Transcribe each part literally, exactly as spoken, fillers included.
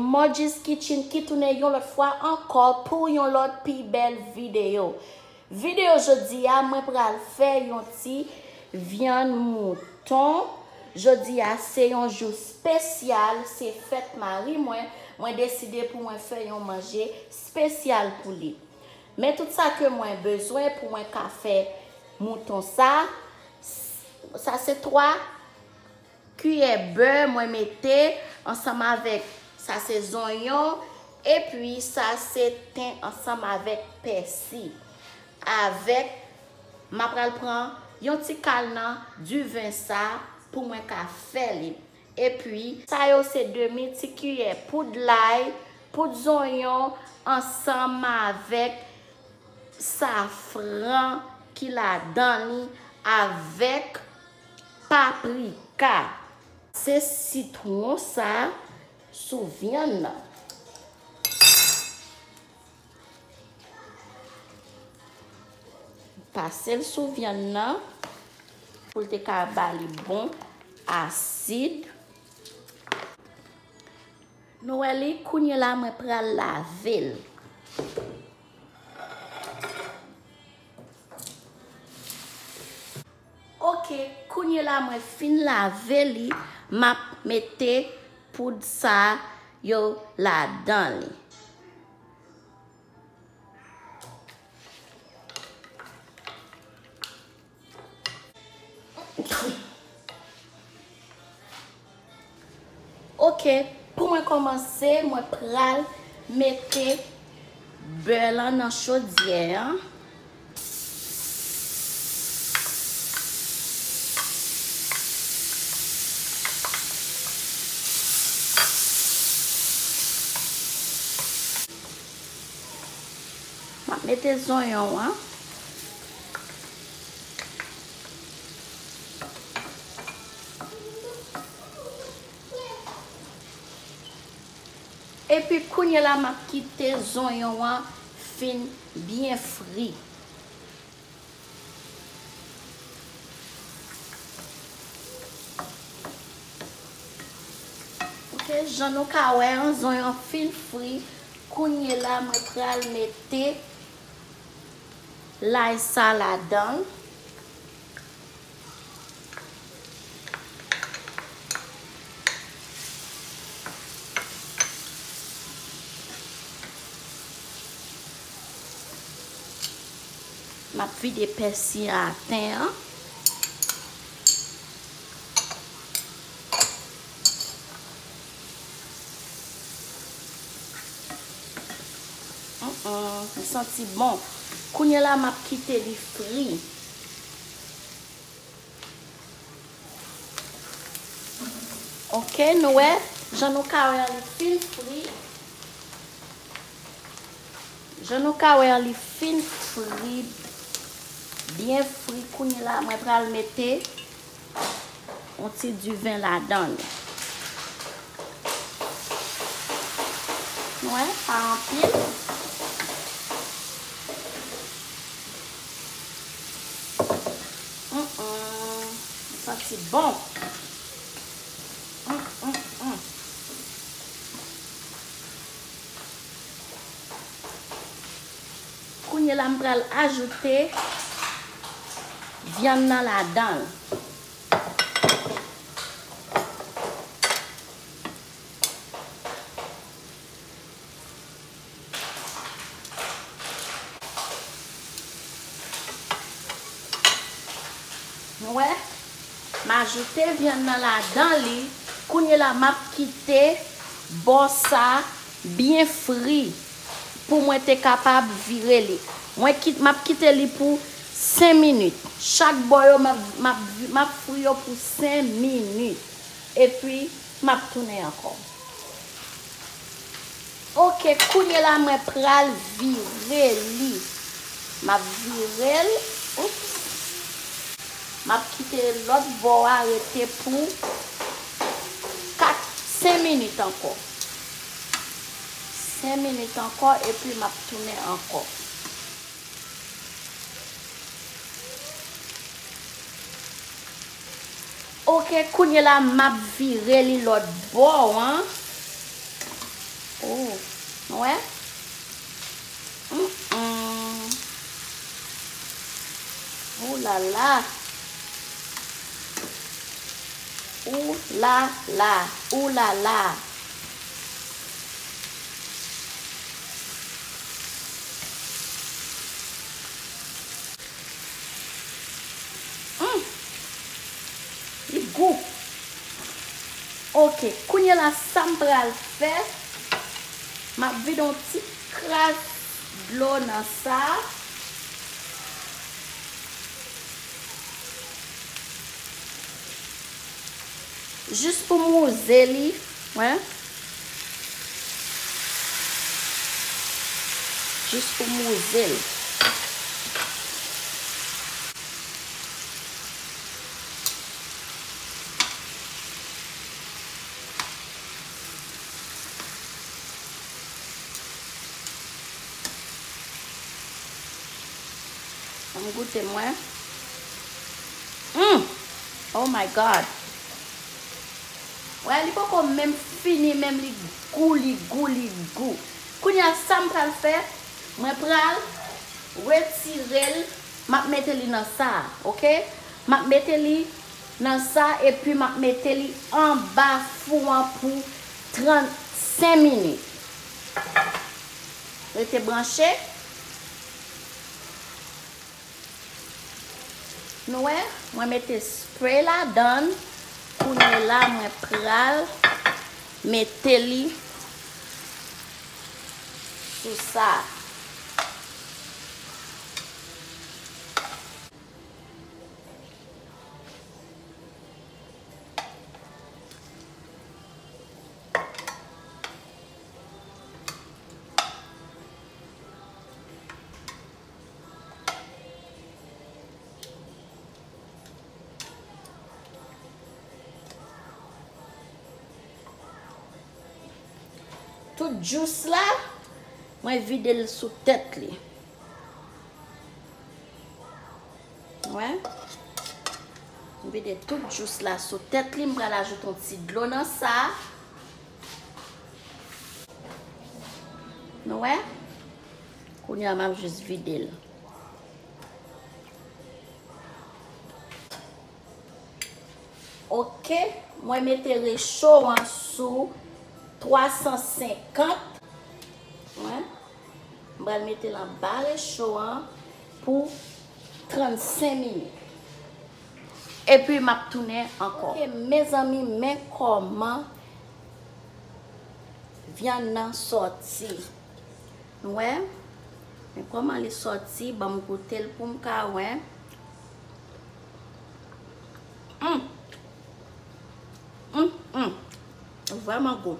Margie's Kitchen ki tounen yon lòt fwa ankò pou yon lòt pi bèl videyo. Videyo jodi a, mwen pral fè yon ti vyann mouton. Jodi a, se yon jou espesyal, se fèt mari mwen. Mwen deside pou mwen fè yon manje espesyal pou li. Men tout sa ke mwen bezwen pou mwen ka fè mouton sa, sa se twa kiyè bè mwen mete ansanm avèk, sa se zonyon, epi sa se ten ansanm avèk pèsi. Avèk, m ap pral pran yon ti kal nan diven sa pou mwen ka fè li. Epi, sa yo se demi ti kiyè poud lay, poud zonyon, ansanm avèk safran ki ladan li, avèk paprika. Se sitwon sa sou vyann nan. Pase l sou vyann nan pou l te ka ba li bon asid. Nou wè li, kounye la mwen pral lave l. Ok, kounye la mwen fin lave li, m ap mete poud sa yo ladan li. Ok, pou mwen kòmanse, mwen pral mete bè lan nan chodyè an. M ap mete zonyon an. Epi kounye la, m ap kite zonyon an fin byen fri. Ok, jan nou ka wè an, zonyon an fin fri. Kounye la, mwen pral mete lay sa ladan l. M ap vide pèsi a atè an. Mm, mm, li santi bon. Kounye la, m ap kite li fri. Ok, nou wè, jan nou ka wè an, li fin fri. Jan nou ka wè an, li fin fri, byen fri. Kounye la, mwen pral mete yon ti diven ladan li. Nou wè, pa anpil. Mm, mm. Li santi bon. Mm, mm, mm. Kounye la, m pral ajoute vyann nan ladan l. Nou wè? M ajoute vyann nan ladan li. Kounye la, m ap kite bò sa byen fri pou mwen te kapab vire li. Mwen kit-, m ap kite li pou senk minit. Chak bò yo, m ap, m ap, m ap fri yo pou senk minit. Epi, m ap tounen ankò. Ok, kounye la, mwen pral vire li. M ap vire l. Oups. M ap kite lòt bò a rete pou kat, senk minit ankò. Senk minit ankò, epi m ap tounen ankò. Ok, kounye la, m ap vire li lòt bò an. Wè. Mm-mm. Oulala. Oulala. Oulala. Mm. Li gou. Ok, kounye la sa m pral fè, m ap vide yon ti kras dlo nan sa. Jis pou m wouze li, wè. Jis pou m wouze l. Ann goute mwen. Mm! Oh my God! Wè, li poko menm fini, menm li gou, li gou, li gou. Kounye a, sa m pral fè, mwen pral retire l, m ap mete li nan sa, ok? M ap mete li nan sa, epi m ap mete li anba fou an pou trannsenk minit. Rete branche. Nou wè, mwen mete spray ladan l. Kounye la, mwen pral mete li sou sa. Tout jous la, mwen vide l sou tèt li. Wè. M vide tout jous la sou tèt li. M pral ajoute yon ti dlo nan sa. Nou wè? Kounye a, m ap jis vide l. Ok, mwen mete recho an sou twa san senkant. Wè. M pral mete l anba recho an pou trannsenk minit. Epi m ap tounen ankò. Ok, mezanmi, men kòman vyann nan sòti. Nou wè? Men kòman li sòti, ban m goute l pou m ka wè. Mm. Mm, mm. Vrèman gou.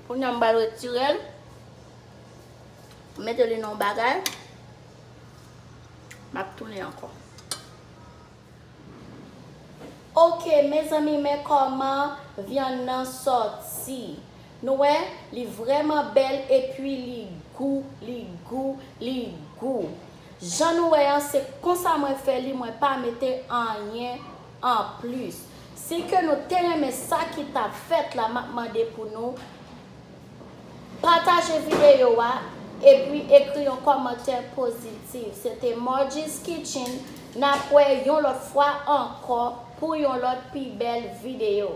Kounye a m pral retire l. Mete li nan yon bagay. M ap tounen ankò. Ok, mezanmi, men kòman vyann nan sòti. Nou wè, li vrèman bèl epi li gou, li gou, li gou. Jan nou wè an, se konsa mwen fè li, mwen pa mete anyen anplis. Si ke nou te renmen sa ki t ap fèt la, m ap mande pou nou pataje videyo a, epi ekri yon kòmantè pozitif. Se te Margie's Kitchen. N ap wè yon lòt fwa ankò pou yon lòt pi bèl videyo.